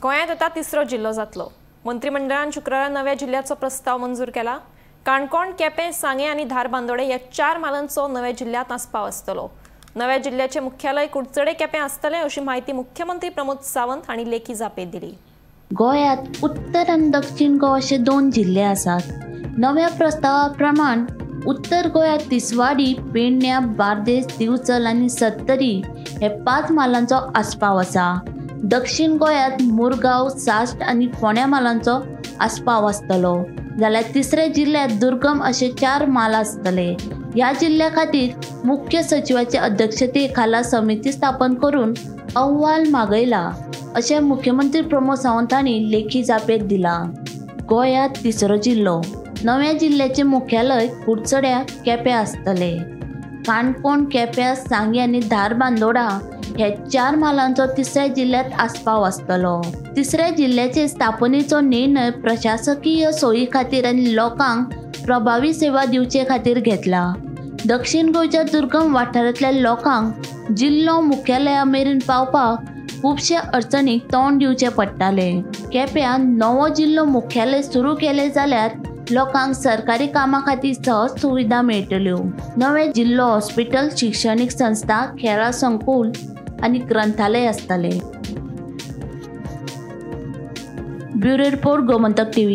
गोंयांत आतां तिसरो जिल्लो जातलो. मंत्रिमंडळान शुक्रारा नव्या जिल्ल्याचो प्रस्ताव मंजूर केला. काणकोण, केपें, सांगें आनी धारबांदोडें ह्या 4 म्हालांचो नव्या जिल्ल्यांत आस्पाव आसतलो. नव्या जिल्ल्याचें मुख्यालय कुडचडे केपें आसतलें अशी म्हायती मुख्यमंत्री प्रमोद सावंत हांणी लेखी जापेंत दिली. गोंयांत उत्तर आनी दक्षिण गोवा अशे 2 जिल्ले आसात. नव्या प्रस्तावा प्रमाण उत्तर गोंयांत तिसवाडी, पेडण्या, बार्देस, दिवचल आनी सत्तरी हे 5 म्हालांचो आस्पाव आसा. दक्षिण गोंयांत मुरगांव, साश्ट आनी फोंड्या म्हालांचो आस्पाव आसतलो. जाल्यार तिसऱ्या जिल्ल्यांत दुर्गम अशे 4 म्हाल आसतले. ह्या जिल्ल्या खातीर मुख्य सचिवाचे अध्यक्षते खाला समिती स्थापन करून अहवाल मागयला अशें मुख्यमंत्री प्रमोद सावंत हांणी लेखी जापेंत दिला. गोंयांत तिसरो जिल्लो. नव्या जिल्ल्याचें मुख्यालय कुडचड्या केपें आसतलें. काणकोण, केप्यां, सांगें आनी धारबांदोडा ह्या 4 म्हालांचो तिसऱ्या जिल्ल्यांत आस्पाव आसतलो. तिसऱ्या जिल्ल्याचे स्थापनेचो निर्णय प्रशासकीय सोयी खातीर आनी लोकांक प्रभावी सेवा दिवचे खातीर घेतला. दक्षिण गोंयच्या दुर्गम वाठारांतल्या लोकांक जिल्लो मुख्यालया मेरेन पावपाक खुबशे अडचणीक तोंड दिवचें पडटालें. केप्यां नवो जिल्लो मुख्यालय सुरू केलें जाल्यार लोकांक सरकारी कामां खातीर सहज सुविधा मेळटल्यो. नवें जिल्लो हॉस्पिटल, शिक्षणीक संस्था, खेळां संकुल आनी ग्रंथालय आसतले. Bureau report, Gomantak TV.